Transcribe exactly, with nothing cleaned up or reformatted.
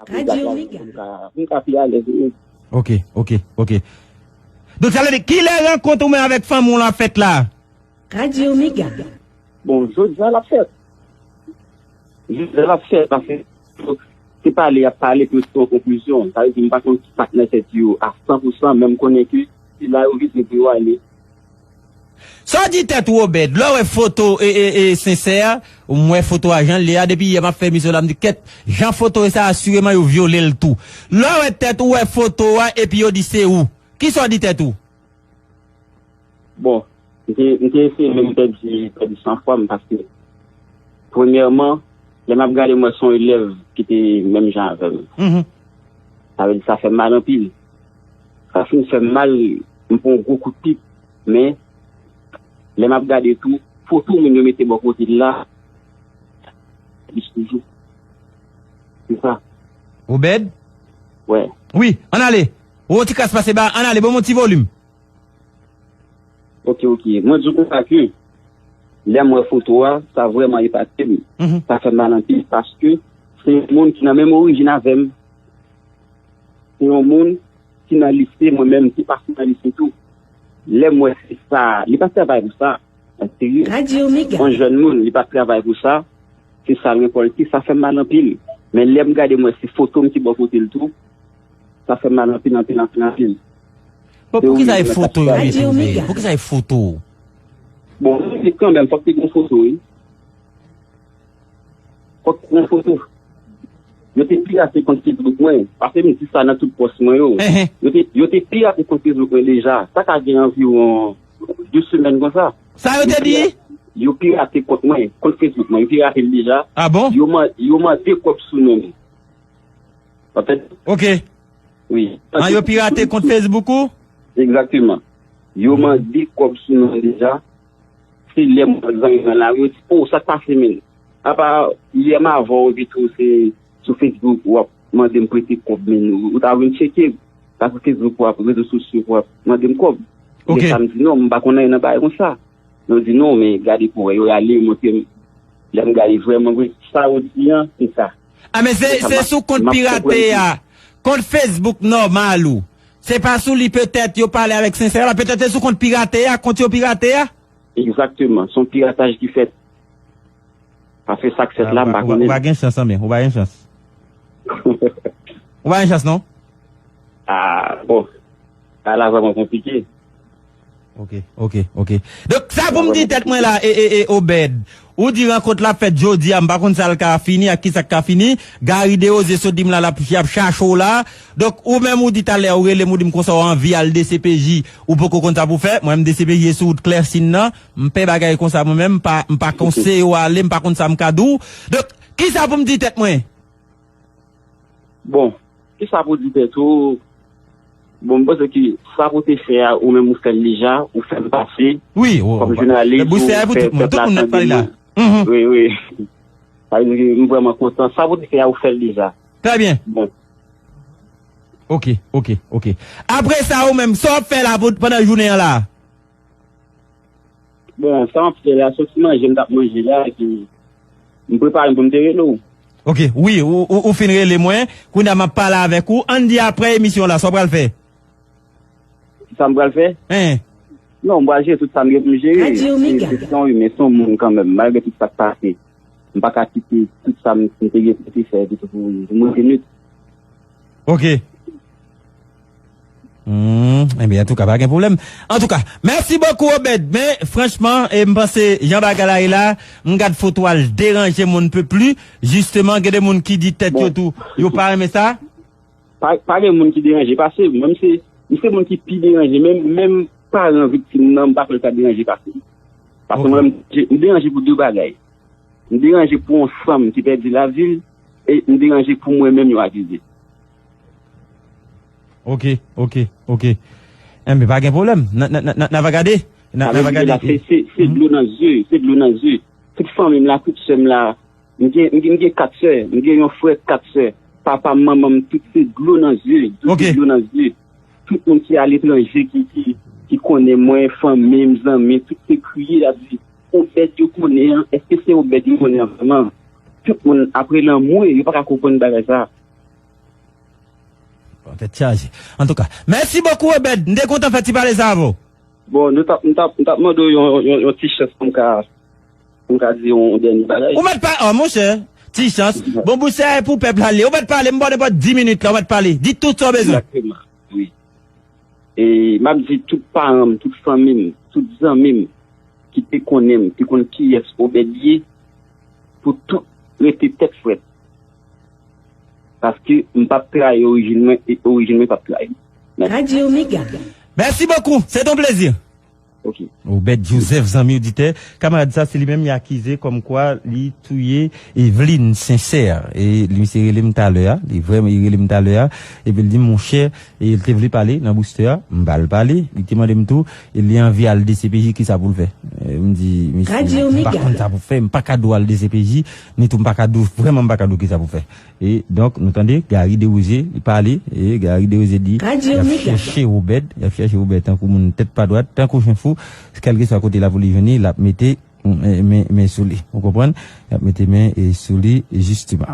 Radyo Mega. Pou m ka, pou m ka pi alèz, wi. Ok, ok, ok. Donk, sa vle di, kilè rankont ou menm avèk fanmi w lan fèt la? Radyo Mega. Bon, jodi a l ap fèt. Jodi a l ap fèt, paske se pale y ap pale pou yo soti yon konklizyon. Sa vle di, m pa konn ki sa k nan tèt yo a san pou san, men m konnen ke se la yo vize pou yo ale. Sa w di tèt ou, Obed? Lè w wè foto e, e, e, Sensè, m wè foto a jan l ye a, depi yè m ap fè emisyon la, m di, kèt, jan foto e sa, asireman yo vyole l tou. Lè w wè tèt ou, wè foto a, epi yo di se ou. Kisa w di tèt ou? Bon, m te, m te eseye menm pèdi, pèdi san fwa m, paske, premyèman, lè m ap gade, m wè se yon elèv ki te menm jan avè m. Mhm. Sa vle di, sa fè m mal anpil. Sa fin fè m mal, m pran yon gwo kout pip. Men, lè m ap gade tou, foto moun yo mete bò kote l la, plis toujou. Se sa. Obed? Wè. Wi, ann ale. Ou ti kras pase ba, ann ale, ban m yon ti volim. Ok, ok. Mwen di w konsa ke, lè m wè foto a, sa vrèman epate m. Mhm. Sa fè m mal anpil, paske se yon moun ki nan menm orijin avè m. Se yon moun ki nan lise, mwen menm, ki pase nan lise tou. Lè m wè se sa, li pa travay pou sa, an serye. Radyo Mega. Yon jèn moun, li pa travay pou sa, se sa l rekòlte, sa fè m mal anpil. Men lè m gade, m wè se foto m ki bò kote l tou, sa fè m mal anpil, anpil, anpil, anpil. Bon, poukisa e foto yo mete, Obed? Poukisa e foto? Bon, men kanmenm, fòk te gen foto, wi. Fòk te gen foto. Yo te pirate kont Facebook mwen, paske m di sa nan tout pòs mwen yo. Enhen. Yo te, yo te pirate kont Facebook mwen deja. Sa ka gen anviwon de semèn konsa. Sa yo te di? Yo pirate kont mwen, kont Facebook mwen, yo pirate l deja. Ah bon? Yo man-, yo mande kòb sou non m. Anfèt, ok. Wi. An, yo pirate kont Facebook ou? Egzakteman. Yo mande kòb sou non deja. Se lè m wè zanmi mwen la, yo di, "O, sa k pase, menn? Apa yè m avè w, epi tou se sou Facebook w ap mande m prete kòb, menn. Ou, ou ta vin tcheke m. Sa sou Facebook w ap, rezo sosyo w ap mande m kòb." Ok. Men sa m di, "Non, m pa konn anyen nan bagay konsa." Yo di, "Non, men gade pou wè." Yo rale, yo montre m. Lè m gade vrèman vre, sa yo di an, se sa. Ah, men se, se sou kont pirate a, kont Facebook nòmal ou. Se pa sou li petèt yo pale avèk Sensè la, petèt se sou kont pirate a, kont yo pirate a. Egzakteman, se yon pirataj ki fèt. Paske sa k fèt la, m pa konnen. Ou pa gen chans, anben, ou pa gen chans. Ou pa gen chans, non? Ah, bon. Sa la vrèman konplike. Ok, ok, ok. Donk, sa pou m di tèt mwen la, e, e, e, Obed. Ou di rankont la fèt jodi a, m pa konn sa l ka fini ak kisa k ka fini. Gary Desrosiers sot di m la, l ap, y ap chache w la. Donk, ou menm ou di talè, ou rele m, ou di m konsa w anvi al D C P J, ou poko konn sa pou fè. Mwen menm D C P J sou wout Klèsin nan. M pè bagay konsa mwen menm, m pa, m pa konseye w ale, m pa konn sa m ka di w. Donk, kisa pou m di tèt mwen? Bon, kisa pou di tèt ou? Bon, m panse ke sa pou te fè a, ou menm ou fè l deja, ou fè l pase. Wi, kòm jounalis, ou fè pèp la tande nou. Wi, wi. Sa vle di ke m vrèman kontan. Sa pou te fè a, ou fè l deja. Trè byen. Bon. Ok, ok, ok. Apre sa, ou menm, sa w ap fè la pou, pandan jounen an la? Bon, sa m ap fè la, se yon ti manje m t ap manje la, epi m prepare m pou m te rele w. Ok, wi, ou, ou, ou fin rele mwen, kounye a m ap pale avèk ou. Ann di apre emisyon la, sa w pral fè? Kisa m pral fè? Hein. Non, m pral jere tout sa m gen pou m jere. Se, se yon imen, se yon moun kanmenm, malgre tout sa k pase. M pa ka kite tout sa m, m te gen pou te fè, epi tou pou, pou mwen vini. Ok. Hmm, ebyen, antouka, pa gen pwoblèm. Antouka, mèsi bokou, Obed. Men, franchman, e, m panse, jan bagay la ye la, m gad foto a, l deranje m on ne peut plus. Jisteman, gen de moun ki di tèt yo tou, yo pa renmen sa. Pa, pa gen moun ki deranje pase m. Mwen, m se, m se moun ki pi deranje. Menm, menm paran viktim nan, m pa kwè l ka deranje pase m. Paske mwen, m, m deranje pou de bagay. M deranje pou yon fanm ki pèdi lavi l, e m deranje pou mwen menm yo akize. Ok, ok, ok. Enben, pa gen pwoblèm. N a, n a, n a, n a, n a va gade. N a, n a va gade. Se, se, se dlo nan zye, se dlo nan zye. Tout fanmi m la, tout sè m la, m gen, m gen, m gen kat sè, m gen yon frè, kat sè. Papa m, manman m, tout se dlo nan zye, tout se dlo nan zye. Tout moun ki aletranje, ki, ki, ki konnen mwen, fanmi m, zanmi, tout se kriye, y ap di, Obed yo konnen an, èske se Obed yo konnen an vrèman? Tout moun ap rele anmwe, yo pa ka konprann bagay sa. Tèt chaje. Antouka, mèsi bokou, Obed. M te kontan fè ti pale sa avè w. Bon, nou t ap, m t ap, m t ap mande w yon, yon, yon ti chans pou m ka, pou m ka di yon dènye bagay. Ou mèt pa, oh, monchè, ti chans. Bon, bouch sa e pou pèp la li. Ou mèt pale, m ba w nenpòt dis minit la, ou mèt pale. Di tout sa w bezwen. Egzakteman, wi. E m ap di tout paran m, tout fanmi m, tout zanmi m ki te konnen m, ki konn kiyès Obed ye, pou tout rete tèt frèt. Paske m p ap trayi orijin mwen, e orijin mwen p ap trayi m. Mèsi. Radyo Mega. Mèsi bokou, se ton plezi. Ok. Obed Joseph, zanmi oditè, kamarad sa, se li menm y akize kòmkwa li touye Eveline Sincère. E li, misye rele m talè a, li vrèman, li rele m talè a, epi l di, monchè, e l te vle pale nan booster a, m ba l pale, li te mande m tou, e li anvi al D C P J, kisa pou l fè? E m di, misye, m pa konn sa pou fè, m pa ka di w al D C P J, ni tou m pa ka di w, vrèman m pa ka di w kisa pou fè. E donk, nou tande, Gary Desrosiers, li pale, e Gary Desrosiers di, y ap chèche Obed, y ap chèche Obed tankou moun tèt pa dwat, tankou chen fou, kèlkeswa kote lapolis jwenn li, l ap mete men, men, men sou li. Ou konprann? Y ap mete men, e, sou li, jisteman.